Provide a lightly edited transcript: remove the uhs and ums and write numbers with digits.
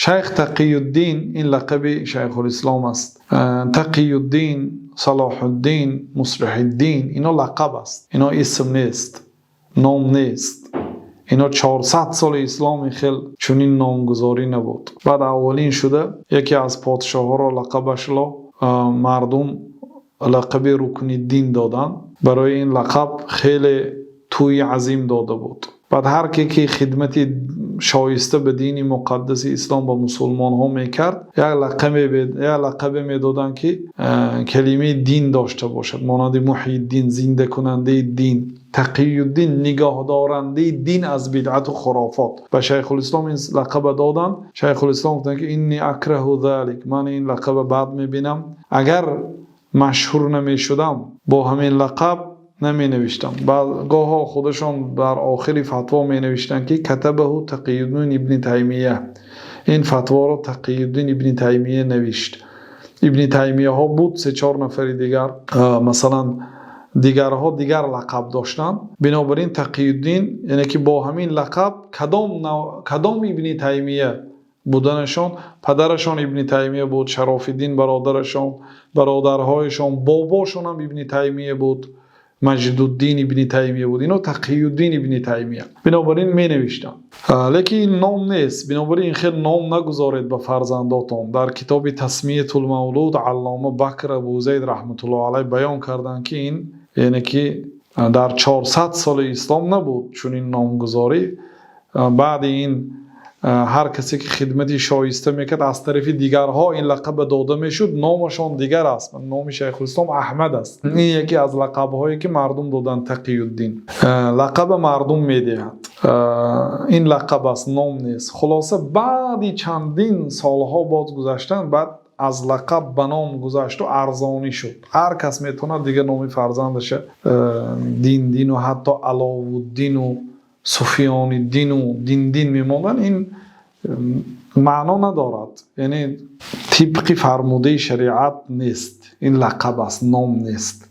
Шайх Тақиюддин, ин лақаби Шайхулислом аст. Тақиюддин, Салоҳуддин, Муслиҳиддин, инҳо лақаб аст, инҳо исм нест, ном нест. Инҳо 400 соли ислом хел чунин номгузорӣ набуд. Баъд аввалин шуда яке аз подшоҳҳоро лақабашро мардум лақаби Рукниддин доданд. Барои ин лақаб хеле тӯйи азим дода буд. Баъд ҳар ке ки хидмати шоиста ба дини муқаддаси ислом, ба мусулмонҳо мекард, як лақабе медоданд, ки калимаи дин дошта бошад, монанди Муҳйиддин, зиндакунандаи дин, Тақиюддин, нигоҳдорандаи дин аз бидъату хурофот. Ба Шайхулислом ин лақаба доданд. Шайхулислом гуфтанд, ки إني أكره ذلك, ман ин лақаба бад мебинам. Агар машҳур намешудам, бо ҳамин лақаб наменавиштам. Гоҳо худашон дар охири фатво менавиштанд, ки كتبه Тақиюддин ибни Таймия, ин фатворо Тақиюддин ибни Таймия навишт. Ибни Таймияҳо буд се чор нафари дигар, масалан, дигарҳо дигар лақаб доштанд. Бинобар ин Тақиюддин, яъне ки бо ҳамин лақаб кадом Ибни Таймия буданашон, падарашон Ибни Таймия буд, Шарофиддин бародарашон, бародарҳояшон, бобошон ҳам Ибни Таймия буд, Маҷдуддин ибни Таймия буд, ино Тақиюддин ибни Таймия. Бинобар ин менавиштанд, лекин ин ном нест. Бинобар ин хел ном нагузоред ба фарзандотон. Дар китоби Тасмиятул мавлуд Аллома Бакр Абу Зайд раҳматуллоҳ алайҳ баён карданд, ки ин, яъне ки, дар 400 соли ислом набуд чунин номгузорӣ. Баъди ин ҳар касе ки хидмати шоиста мекард, аз тарафи дигарҳо ин лақаба дода мешуд, номашон дигар аст. Номи Шайхулислом Аҳмад аст. Ин яке аз лақабҳое, ки мардум доданд, Тақиюддин. Лақаба мардум медиҳад, ин лақаб аст, ном нест. Хулоса, баъди чандин солҳо боз гузаштан, баъд аз лақаб ба ном гузашту арзонӣ шуд. Ҳар кас метавонад дигар номи фарзандаша Дин, Дину, ҳатто Аловуддину Суфиёниддину Диндин мемонданд. Ин маъно надорад, яъне тибқи фармудаи шариат нест. Ин лақаб аст, ном нест.